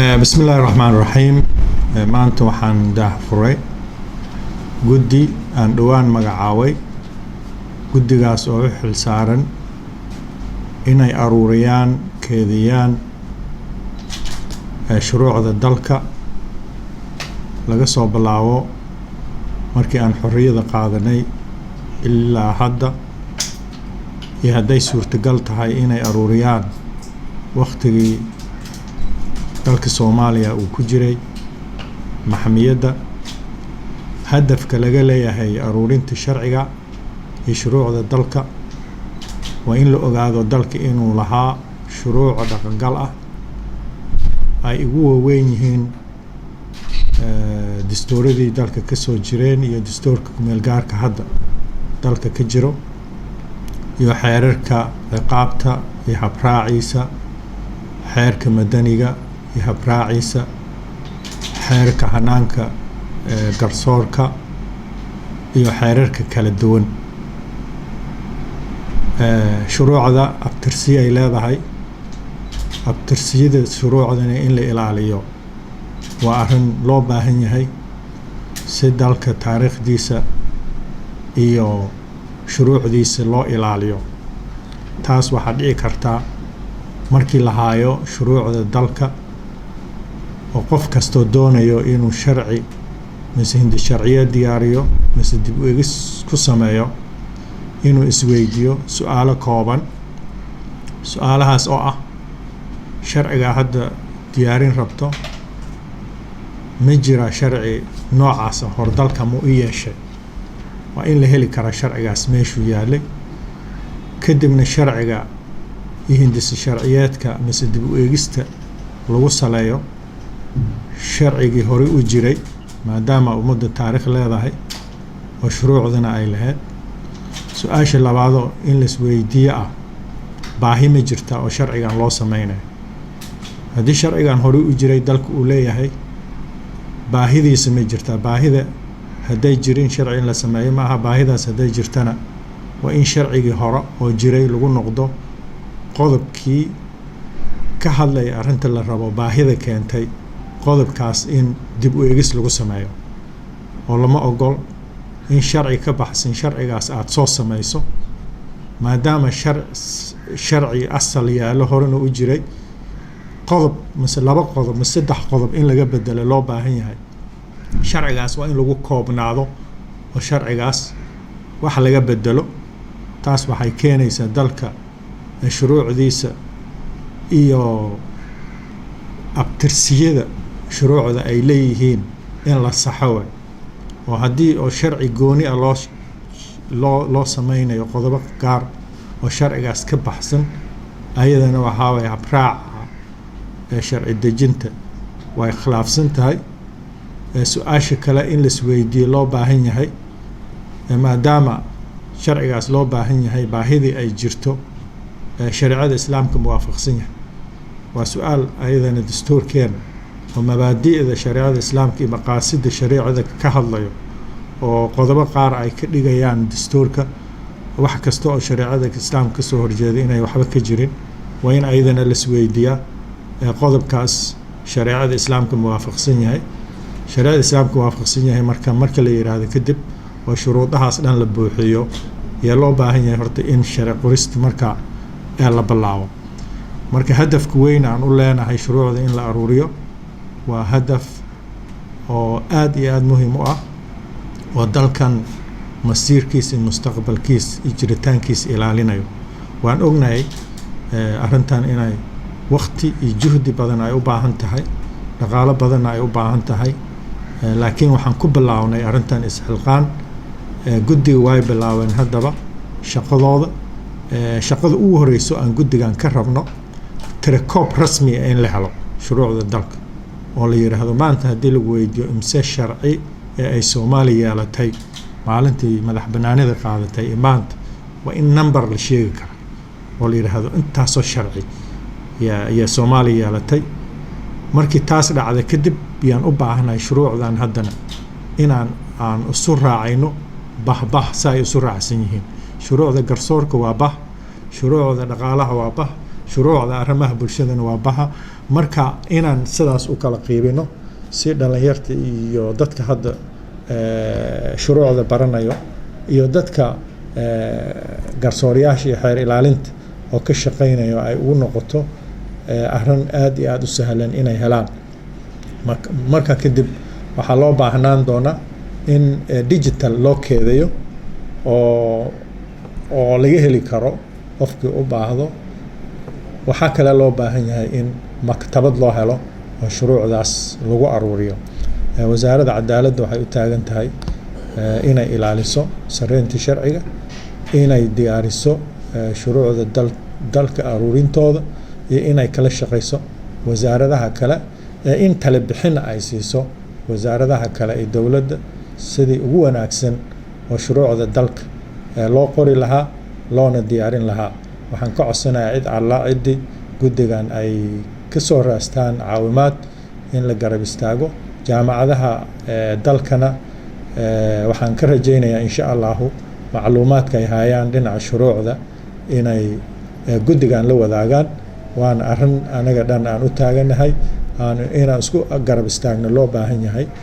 Bismi illaahi raxmaan raxiim. Maanta waxaan daahfuray guddi aan dhowaan magacaabay, guddigaas oo u xil saaran inay aruuriyaan, keediyaan shuruucda dalka laga soo bilaabo markii aan xorriyada qaadanay ilaa hadda, iyo hadday suurtagal tahay inay aruuriyaan wakhtigii dalka Soomaaliya uu ku jiray maxmiyadda. Hadafka laga leeyahay aruurinta sharciga iyo shuruucda dalka waa in la ogaado dalka inuu lahaa shuruuc dhaqangal ah, ay ugu waaweyn yihiin dastuuradii dalka kasoo jireen iyo dastuurka kumeel gaarka hadda dalka ka jiro, iyo xeerarka ciqaabta iyo habraaciisa, xeerka madaniga iyo habraaciisa, xeerka hanaanka garsoorka iyo xeerarka kala duwan. Shuruucda abtirsiya ay leedahay, abtirsiyada shuruucdana in la ilaaliyo waa arrin loo baahan yahay si dalka taariikhdiisa iyo shuruucdiisa loo ilaaliyo. Taas waxaa dhici kartaa markii la haayo shuruucda dalka, oo qof kastoo doonayo inuu sharci mise hindi sharciyo diyaariyo mise dib u egis ku sameeyo inuu isweydiiyo su-aalo kooban, su-aalahaas oo ah: sharcigaa hadda diyaarin rabto, ma jira sharci noocaasa hor dalka ma u yeeshay? Waa in la heli karaa sharcigaas meeshuu yaalay. Kadibna sharciga iyo hindisa sharciyeedka mise dib u eegista lagu saleeyo sharcigii horey u jiray, maadaama ummadda taariikh leedahay oo shuruucdana ay lahayd. Su-aasha labaadoo in laisweydiiyo ah: baahi ma jirta oo sharcigan loo sameynayo? Haddii sharcigan horey u jiray dalka uu leeyahay, baahidiisa ma jirtaa? Baahida hadday jirin, sharci in la sameeyo ma aha. Baahidaas hadday jirtana, waa in sharcigii hore oo jiray lagu noqdo, qodobkii ka hadlaya arrinta la rabo, baahida keentay qodobkaas in dib u eegis lagu sameeyo. Oo lama ogol in sharci ka baxsan sharcigaas aada soo sameyso, maadaama sharci asal yaallo horena u jiray, qodob mise laba qodob mise saddex qodob in laga bedelo loo baahan yahay. Sharcigaas waa in lagu koobnaado oo sharcigaas wax laga bedelo. Taas waxay keenaysaa dalka shuruucdiisa iyo abtirsiyada shuruucda ay leeyihiin in la saxo way. Oo haddii oo sharci gooni ah loo sameynayo qodobo gaar oo sharcigaas ka baxsan, ayadana waxaa waye habraaca ee sharci dejinta way khilaafsan tahay. Su-aasha kale in laisweydiiyo loo baahan yahay, maadaama sharcigaas loo baahan yahay, baahidii ay jirto, shareecada Islaamka muwaafaqsan yahay? Waa su-aal ayadana dastuurkeena oo mabaadi'da shareecada Islaamka iyo maqaasida shareecada ka hadlayo, oo qodobo qaar ay ka dhigayaan dastuurka wax kasta oo shareecada Islaamka kasoo horjeeda inay waxba ka jirin. Waa in ayadana laisweydiiyaa qodobkaas shareecada Islaamka muwaafaqsan yahay. Shareecada Islaamka waafaqsan yahay marka la yiraahdo kadib oo shuruudahaas dhan la buuxiyo, yaa loo baahan yahay horta in sharci qorista marka ee la bilaabo. Marka hadafka weyn aan u leenahay shuruucda in la aruuriyo waa hadaf oo aada iyo aada muhiim u ah, oo dalkan masiirkiisa iyo mustaqbalkiis iyo jiritaankiisa ilaalinayo. Waan ognahay arrintan inay wakti iyo juhdi badan ay u baahan tahay, dhaqaalo badanna ay u baahan tahay, laakiin waxaan ku bilownay arrintan isxilqaan. Guddiga way bilaabeen haddaba shaqadooda. Shaqada ugu horeyso aan guddigan ka rabno, tirakoob rasmi ah in la helo shuruucda dalka, oo la yidhaahdo maanta haddii lagu weydiiyo imse sharci ee ay Soomaaliya yeelatay maalintii madax banaanida qaadatay iyo maanta, waa in number la sheegi kara oo la yidhaahdo intaasoo sharci yaa Soomaaliya yeelatay. Markii taas dhacda kadib yaan u baahanahay shuruucdan haddana inaan aan isu raacayno bahbah si ay isu raacsan yihiin. Shuruucda garsoorka waa bah, shuruucda dhaqaalaha waa bah. Shuruucda arrimaha bulshadana waa baxa. Marka inaan sidaas u kala qiibino si dhalinyarta iyo dadka hadda shuruucda baranayo iyo dadka garsooriyaasha iyo xeer ilaalinta oo ka shaqeynayo ay ugu noqoto arrin aada iyo aada u sahlan inay helaan. Marka kadib waxaa loo baahnaan doonaa in digital loo keedayo oo laga heli karo qofkii u baahdo. Waxaa kale loo baahan yahay in maktabad loo helo oo shuruucdaas lagu aruuriyo. Wasaaradda Cadaaladda waxay u taagan tahay inay ilaaliso sareynta sharciga, inay diyaariso shuruucda dalka aruurintooda, iyo inay kala shaqeyso wasaaradaha kale, in tale bixina ay siiso wasaaradaha kale ee dowladda sidii ugu wanaagsan oo shuruucda dalka loo qori lahaa loona diyaarin lahaa. Waxaan ka codsanayaa cid alla ciddii guddigan ay kasoo raastaan caawimaad in la garab istaago. Jaamacadaha dalkana waxaan ka rajaynayaa, insha Allahu, macluumaadka ay hayaan dhinaca shuruucda inay guddigan la wadaagaan. Waana arrin anaga dhan aan u taaganahay, aan inaan isku garab istaagno loo baahan yahay.